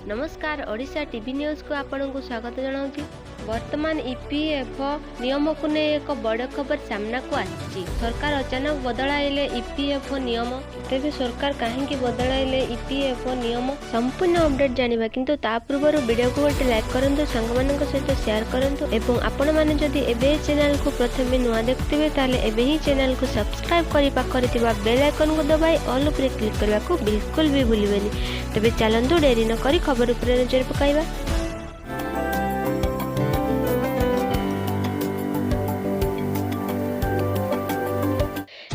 ନମସ୍କାର, ଓଡ଼ିଶା ଟିଭି ନ୍ୟୁଜ୍କୁ ଆପଣଙ୍କୁ ସ୍ୱାଗତ ଜଣାଉଛି। ବର୍ତ୍ତମାନ ଇପିଏଫ୍ ନିୟମକୁ ନେଇ ଏକ ବଡ଼ ଖବର ସାମ୍ନାକୁ ଆସିଛି। ସରକାର ଅଚାନକ ବଦଳାଇଲେ ଇପିଏଫ୍ ନିୟମ। ତେବେ ସରକାର କାହିଁକି ବଦଳାଇଲେ ଇପିଏଫ୍ ନିୟମ, ସମ୍ପୂର୍ଣ୍ଣ ଅପଡେଟ୍ ଜାଣିବା। କିନ୍ତୁ ତା ପୂର୍ବରୁ ଭିଡ଼ିଓକୁ ଗୋଟେ ଲାଇକ୍ କରନ୍ତୁ, ସାଙ୍ଗମାନଙ୍କ ସହିତ ସେୟାର କରନ୍ତୁ ଏବଂ ଆପଣମାନେ ଯଦି ଏବେ ଚ୍ୟାନେଲକୁ ପ୍ରଥମେ ନୂଆ ଦେଖୁଥିବେ, ତାହେଲେ ଏବେ ହିଁ ଚ୍ୟାନେଲକୁ ସବସ୍କ୍ରାଇବ୍ କରି ପାଖରେ ଥିବା ବେଲ୍ ଆଇକନ୍କୁ ଦବାଇ ଅଲ୍ ଉପରେ କ୍ଲିକ୍ କରିବାକୁ ବିଲକୁଲ ବି ଭୁଲିବେନି। ତେବେ ଚାଲନ୍ତୁ, ଡେରି ନ କରି ଖବର ଉପରେ ନଜର ପକାଇବା।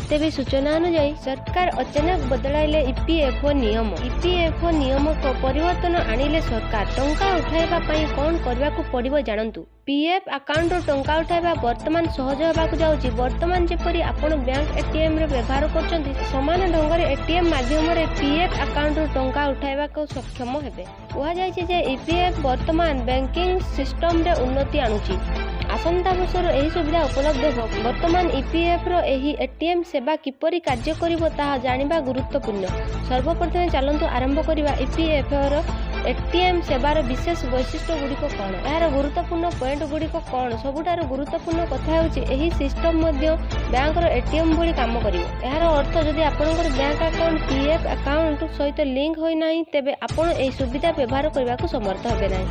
ତେବେ ସୂଚନା ଅନୁଯାୟୀ, ସରକାର ଅଚାନକ ବଦଳାଇଲେ ଇପିଏଫ୍ଓ ନିୟମ। ଇପିଏଫ୍ଓ ନିୟମକୁ ପରିବର୍ତ୍ତନ ଆଣିଲେ ସରକାର। ଟଙ୍କା ଉଠାଇବା ପାଇଁ କ'ଣ କରିବାକୁ ପଡ଼ିବ ଜାଣନ୍ତୁ। ପିଏଫ୍ ଆକାଉଣ୍ଟରୁ ଟଙ୍କା ଉଠାଇବା ବର୍ତ୍ତମାନ ସହଜ ହେବାକୁ ଯାଉଛି। ବର୍ତ୍ତମାନ ଯେପରି ଆପଣ ବ୍ୟାଙ୍କ ଏଟିଏମ୍ର ବ୍ୟବହାର କରୁଛନ୍ତି, ସମାନ ଢଙ୍ଗରେ ଏଟିଏମ୍ ମାଧ୍ୟମରେ ପିଏଫ୍ ଆକାଉଣ୍ଟରୁ ଟଙ୍କା ଉଠାଇବାକୁ ସକ୍ଷମ ହେବେ। କୁହାଯାଇଛି ଯେ ଇପିଏଫ୍ ବର୍ତ୍ତମାନ ବ୍ୟାଙ୍କିଂ ସିଷ୍ଟମରେ ଉନ୍ନତି ଆଣୁଛି। ଆସନ୍ତା ବର୍ଷରୁ ଏହି ସୁବିଧା ଉପଲବ୍ଧ ହେବ। ବର୍ତ୍ତମାନ ଇପିଏଫ୍ର ଏହି ଏଟିଏମ୍ ସେବା କିପରି କାର୍ଯ୍ୟ କରିବ, ତାହା ଜାଣିବା ଗୁରୁତ୍ୱପୂର୍ଣ୍ଣ। ସର୍ବପ୍ରଥମେ ଚାଲନ୍ତୁ ଆରମ୍ଭ କରିବା, ଇପିଏଫ୍ର ଏଟିଏମ୍ ସେବାର ବିଶେଷ ବୈଶିଷ୍ଟ୍ୟ ଗୁଡ଼ିକ କ'ଣ, ଏହାର ଗୁରୁତ୍ୱପୂର୍ଣ୍ଣ ପଏଣ୍ଟ ଗୁଡ଼ିକ କ'ଣ। ସବୁଠାରୁ ଗୁରୁତ୍ୱପୂର୍ଣ୍ଣ କଥା ହେଉଛି, ଏହି ସିଷ୍ଟମ ମଧ୍ୟ ବ୍ୟାଙ୍କର ଏଟିଏମ୍ ଭଳି କାମ କରିବ। ଏହାର ଅର୍ଥ, ଯଦି ଆପଣଙ୍କର ବ୍ୟାଙ୍କ ଆକାଉଣ୍ଟ ପିଏଫ୍ ଆକାଉଣ୍ଟ ସହିତ ଲିଙ୍କ ହୋଇନାହିଁ, ତେବେ ଆପଣ ଏହି ସୁବିଧା ବ୍ୟବହାର କରିବାକୁ ସମର୍ଥ ହେବେ ନାହିଁ।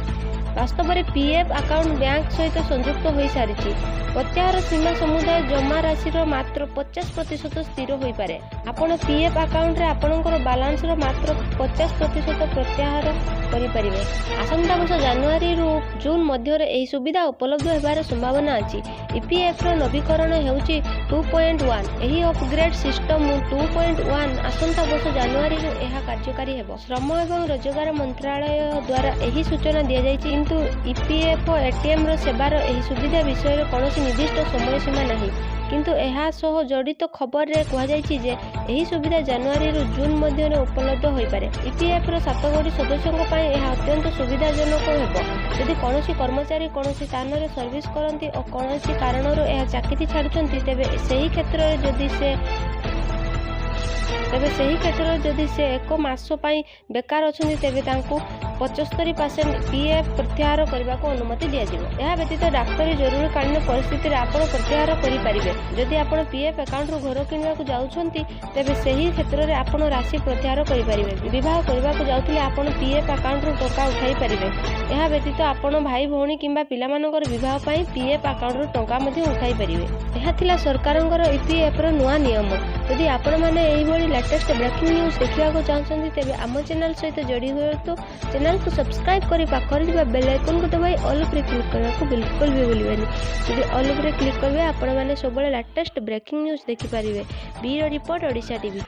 ବାସ୍ତବରେ ପିଏଫ୍ ଆକାଉଣ୍ଟ ବ୍ୟାଙ୍କ ସହିତ ସଂଯୁକ୍ତ ହୋଇସାରିଛି। ପ୍ରତ୍ୟାହାର ସୀମା ସମୁଦାୟ ଜମା ରାଶିର ମାତ୍ର 50% ସ୍ଥିର ହୋଇପାରେ। ଆପଣ ପିଏଫ୍ ଆକାଉଣ୍ଟରେ ଆପଣଙ୍କର ବାଲାନ୍ସର ମାତ୍ର 50% ପ୍ରତ୍ୟାହାର କରିପାରିବେ। ଆସନ୍ତା ବର୍ଷ ଜାନୁଆରୀରୁ ଜୁନ୍ ମଧ୍ୟରେ ଏହି ସୁବିଧା ଉପଲବ୍ଧ ହେବାର ସମ୍ଭାବନା ଅଛି। ଇପିଏଫ୍ର ନବୀକରଣ ହେଉଛି 2.1। ଏହି ଅପଗ୍ରେଡ୍ ସିଷ୍ଟମ 2.1 ଆସନ୍ତା ବର୍ଷ ଜାନୁଆରୀରୁ ଏହା କାର୍ଯ୍ୟକାରୀ ହେବ। ଶ୍ରମ ଏବଂ ରୋଜଗାର ମନ୍ତ୍ରାଳୟ ଦ୍ୱାରା ଏହି ସୂଚନା ଦିଆଯାଇଛି। କିନ୍ତୁ ଇପିଏଫ୍ ଏଟିଏମ୍ର ସେବାର ଏହି ସୁବିଧା ବିଷୟରେ କୌଣସି ନିର୍ଦ୍ଦିଷ୍ଟ ସମୟସୀମା ନାହିଁ। କିନ୍ତୁ ଏହା ସହ ଜଡ଼ିତ ଖବରରେ କୁହାଯାଇଛି ଯେ ଏହି ସୁବିଧା ଜାନୁଆରୀରୁ ଜୁନ୍ ମଧ୍ୟରେ ଉପଲବ୍ଧ ହୋଇପାରେ। ଇପିଏଫ୍ର 7 କୋଟି ସଦସ୍ୟଙ୍କ ପାଇଁ ଏହା ଅତ୍ୟନ୍ତ ସୁବିଧାଜନକ ହେବ। ଯଦି କୌଣସି କର୍ମଚାରୀ କୌଣସି ସ୍ଥାନରେ ସର୍ଭିସ କରନ୍ତି ଓ କୌଣସି କାରଣରୁ ଏହା ଚାକିରି ଛାଡ଼ୁଛନ୍ତି, ତେବେ ସେହି କ୍ଷେତ୍ରରେ ଯଦି ସେ ଏକ ମାସ ପାଇଁ ବେକାର ଅଛନ୍ତି, ତେବେ ତାଙ୍କୁ 75% ପିଏଫ୍ ପ୍ରତ୍ୟାହାର କରିବାକୁ ଅନୁମତି ଦିଆଯିବ। ଏହା ବ୍ୟତୀତ ଡାକ୍ତରୀ ଜରୁରୀକାଳୀନ ପରିସ୍ଥିତିରେ ଆପଣ ପ୍ରତ୍ୟାହାର କରିପାରିବେ। ଯଦି ଆପଣ ପିଏଫ୍ ଆକାଉଣ୍ଟରୁ ଘର କିଣିବାକୁ ଯାଉଛନ୍ତି, ତେବେ ସେହି କ୍ଷେତ୍ରରେ ଆପଣ ରାଶି ପ୍ରତ୍ୟାହାର କରିପାରିବେ। ବିବାହ କରିବାକୁ ଯାଉଥିଲେ ଆପଣ ପିଏଫ୍ ଆକାଉଣ୍ଟରୁ ଟଙ୍କା ଉଠାଇ ପାରିବେ। ଏହା ବ୍ୟତୀତ ଆପଣ ଭାଇ, ଭଉଣୀ କିମ୍ବା ପିଲାମାନଙ୍କର ବିବାହ ପାଇଁ ପିଏଫ୍ ଆକାଉଣ୍ଟରୁ ଟଙ୍କା ମଧ୍ୟ ଉଠାଇ ପାରିବେ। ଏହା ଥିଲା ସରକାରଙ୍କର ଇପିଏଫ୍ର ନୂଆ ନିୟମ। ଯଦି ଆପଣମାନେ ଏହିଭଳି ଲାଟେଷ୍ଟ ବ୍ରେକିଂ ନ୍ୟୁଜ୍ ଦେଖିବାକୁ ଚାହୁଁଛନ୍ତି, ତେବେ ଆମ ଚ୍ୟାନେଲ ସହିତ ଯୋଡ଼ି ହୁଅନ୍ତୁ। ଚ୍ୟାନେଲକୁ ସବସ୍କ୍ରାଇବ୍ କରି ପାଖରେ ଥିବା ବେଲ୍ ଆଇକନ୍କୁ ଦବାଇ ଅଲ୍ ଉପରେ କ୍ଲିକ୍ କରିବାକୁ ବିଲକୁଲ ବି ଭୁଲିବେନି। ଯଦି ଅଲ୍ ଉପରେ କ୍ଲିକ୍ କରିବେ, ଆପଣମାନେ ସବୁବେଳେ ଲାଟେଷ୍ଟ ବ୍ରେକିଂ ନ୍ୟୁଜ୍ ଦେଖିପାରିବେ। Bureau report, Odisha TV.